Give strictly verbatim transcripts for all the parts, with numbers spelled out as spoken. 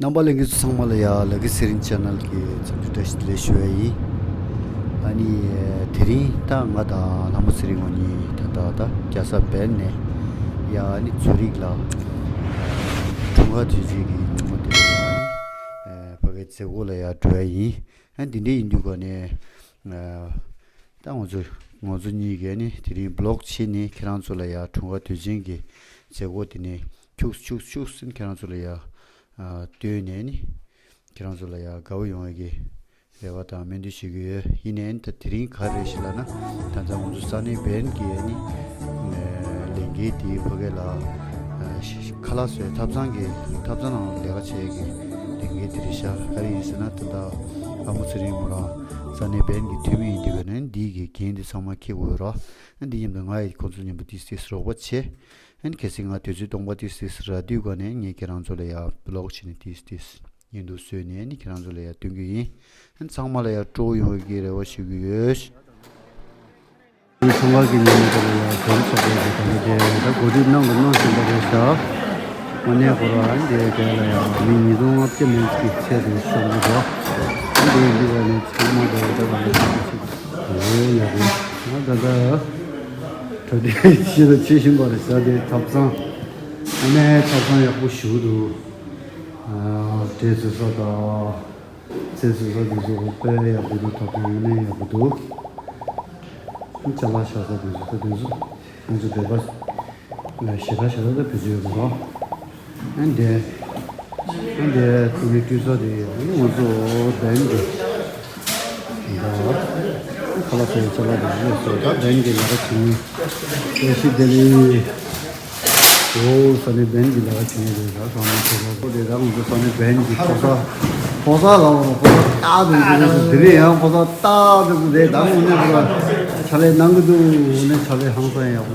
རྣམ་པ་ལྷན་རྒྱས་ཚོ་ཚང་མ་ལ་ཡ་ལ་ཀི་ཚེ་རིང་ཆེ་ནལ་གྱི་འཚམས་འདྲི་བཀྲ་ཤིས་བདེ་ལེགས་ཞུ་བ་ཡིན། ཨ་ནི་དེ་རིང་ད་ང་དང་ལྷ་མོ་ཚེ་རིང་ངོ་གཉིས་ད་ལྟ་ད་རྒྱལ་ས་བན་ནས་ཡ་ཨ་ནི་ཛུ་རིག་ལ་འཁྲུངས་སྐར་དུས་ཆེན་གྱི་ཉིན་མོ་དེ་རེད། ཨ་ནི་ཕ་གའི་མཛད་སྒོ་ལ་ཡ་འགྲོ་ཡ་ཡིན། ཨ་ནི་འདི་འདྲ་ཡིན་དུས་ག་ནས་ད་ང་ཚོ་ང་ཚོ་གཉིས་ཀས་ནི་དེ་རིང་བི་ལོག་བྱས་ནས་ཁྱེད་རང་ཚོ་ལ་ཡ་འཁྲུངས་སྐར་དུས་ཆེན་གྱི་མཛད་སྒོ་དེ་ནས་ཁྱུག་ཁྱུག་ཁྱུག་ཟིན་ཁྱེད་རང་ཚོ་ལ་ཡ་སྟོན་ནས་ནི་ཁྱེད་རང་ཚོ་ལ་ཡ་དགའ་བོ་ཡོང་བའི་གི་རེ་བ་དང་སྨོན་འདུན་ཞུ་གི་ཡོད། ཡིན་ནའི་ད་དེ་རིང་ག་རེ་ཞིག་ལབ་ན་ད་ལྟ་ང་ཚོ་ས་གནས་བན་གྱི་ནི་ལས་འགུལ་དེའི་ཕ་གི་ལ་ཁ་ལག་བཟོའི་ཐབ་ཚང་གི་ཐབ་ཚང་ནང་ལས་ཀ་བྱེད་ཀྱི་ལས་འགུལ་དེ་རེད་ཤག་ག་རེ་ཡིན་ཟེར་ན་ད་ལྟ་ལྷ་མོ་ཚེ་རིང་མོ་རང་ས་གནས་བན་གྱི་འཐུས་མི་ཡིན་དུས་ག་ནས་འདི་གི་འགན་དེ་ཚང་མ་འཁྱེར་དགོས་ར། འདི་མཉམ་དུ་ང་ཡི་ཁོང་ཚོ་མཉམ་པོ་ཏིས་ཏིས་རོགས་པ་བྱེད། ཨན་གལ་སྲིད་ང་དུས་ཚོད་སྟོང་པ་ཏིས་ཏིས་རག་དུས་ག་ནས་ངས་ཁྱེད་རང་ཚོ་ལ་ཡ་བི་ལོག་བྱས་ནས་ཏིས་ཏིས་ཡིན་དུ་བཟོས་ནས་ནི་ཁྱེད་རང་ཚོ་ལ་ཡ་སྟོན་གྱི་ཡིན། ཨན་ཚང་མ་ལ་ཡ་སྤྲོ་བོ་ཡོང་བའི་གི་རེ་བ་ཞུ་གི་ཡོད། འདི་འཁྲུངས་སྐར་གྱི་ཉིན་མོ་དེ་ལ་ཡ་གོམ་ཚོགས་པའི་གི་དང་པོ་དེ་ད་གོ་སྒྲིག་གནང་དང་གནང་བཞིན་པ་རེད་ཤག་དངོས་གནས་ཁོ་ར་ཨན་དེ་དེ་ལ་ཡ་མི་ཉིས་སྟོང་ལྔ་བརྒྱ་མན་གྱི་ཚད་དུ་ཤོང་གི་འདུག་ཨན་དེ་འདི་བ་ནས་ཚང་མ་དེ་ད་ག་ལ་ཡ་ཅིག་འོ་ཡ་རེད། ང་ད་ལྟ་གྲ་སྒྲིག་ཞེ་དྲག་བྱེད་བཞིན་པ་རེད་ཤག་དེ་ཐབ་ཚང་ཨ་ནེ་ཐབ་ཚང་ཡག་པོ་ཞིག་འདུག་ཨ་བྲེལ་ཟེར་ས་དང་ཚེ་ཟེར་ས་དེ་ཚོ་དཔེ་ཡག་པོ་འདུག་ཐབ་ཚང་ཨ་ནེ་ཡག་པོ་འདུག་ཅ་ལག་བཞག་ས་དེ་ཚོ་ད་དེ་ཚོ་ང་ཚོ་བོད་པ་ཞེ་དྲག་ཞེ་དྲག་ད་བེད་སྤྱོད་ཡོད་མ་རེད། ཨ་འདྲེ། ཨ་འདྲེ་ཐུག་མི་སྤྲུལ་ས་དེ་ཡང་ང་ཚོ་བན་གྱི་ཁ་ལག་ཟས་ཆ་ལག་དེ་ཚོ་ད་བན་གྱི་ལས་ཀ་བྱེད་མི་བཀྲ་ཤིས་བདེ་ལེགས། འོ་ས་ནས་བན་གྱི་ལས་ཀ་བྱེད་མི་རེད་ད་ཚང་མ་ཁོ་ཁོ་ཁོ་དེ་ད་ང་ཚོ་ས་ནས་བན་གྱི་ཕོ་གསར་ཕོ་གསར་ལ་བ་ཕོ་གསར་ཏག་ཏག་དེ་རེད། ཡང་ཕོ་གསར་ཏག་ཏག་དེ་ད་ངོ་ནས་ཕོ་གསར་ཕྱག་ལས་གནང་གི་འདུག་ངོ་ནས་ཕྱག་ལས་ཧང་སང་ཡག་པོ།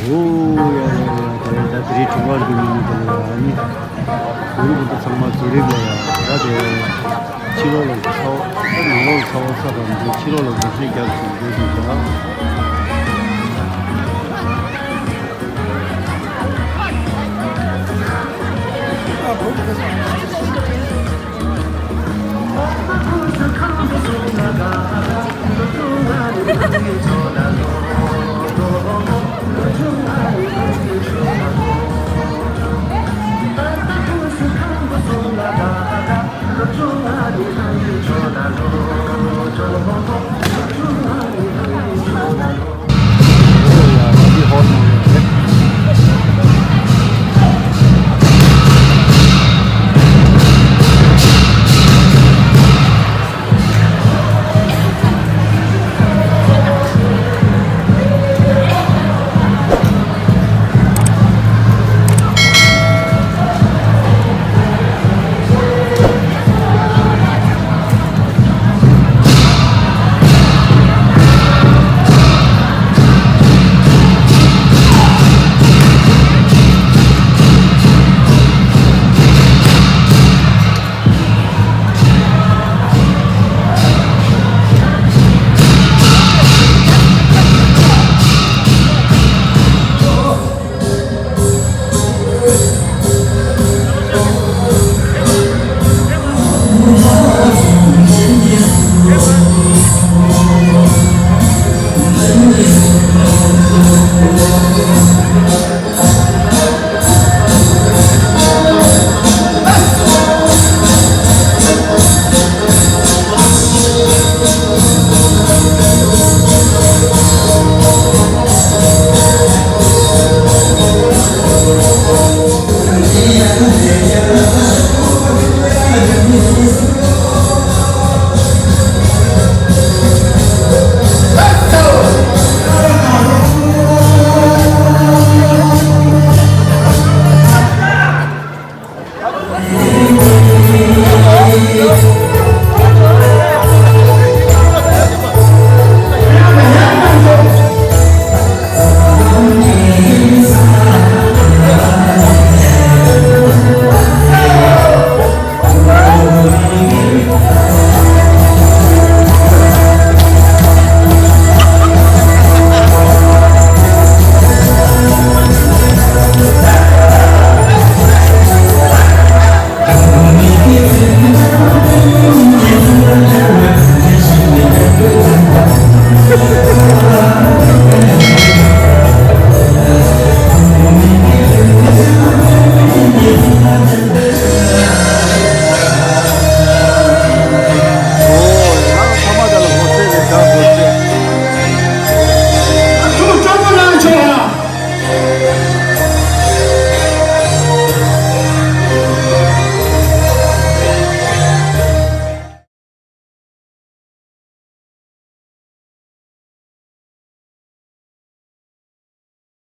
འོ་ཡ་ཡ་ཡ་ཡ། དེ་རིང་ད་དེ་རིང་འཁྲུངས་སྐར་གྱི་ཉིན་མོ་དེ་ལ་ཡ་ནི་ཡུལ་སྐོར་པ་ཚང་མ་ཛུ་རིག་ལ་ཡ་ད་དེ་ཕྱི་ལོགས་ལ་ཚ་བ་ད་ནང་ལོགས་ལ་ཚ་བ་ཚ་བ་མི་འདུག་ཕྱི་ལོགས་ལ་འགུལ་སྐྱོད་རྒྱག་བཞིན་འགྲོ་བཞིན་འདུག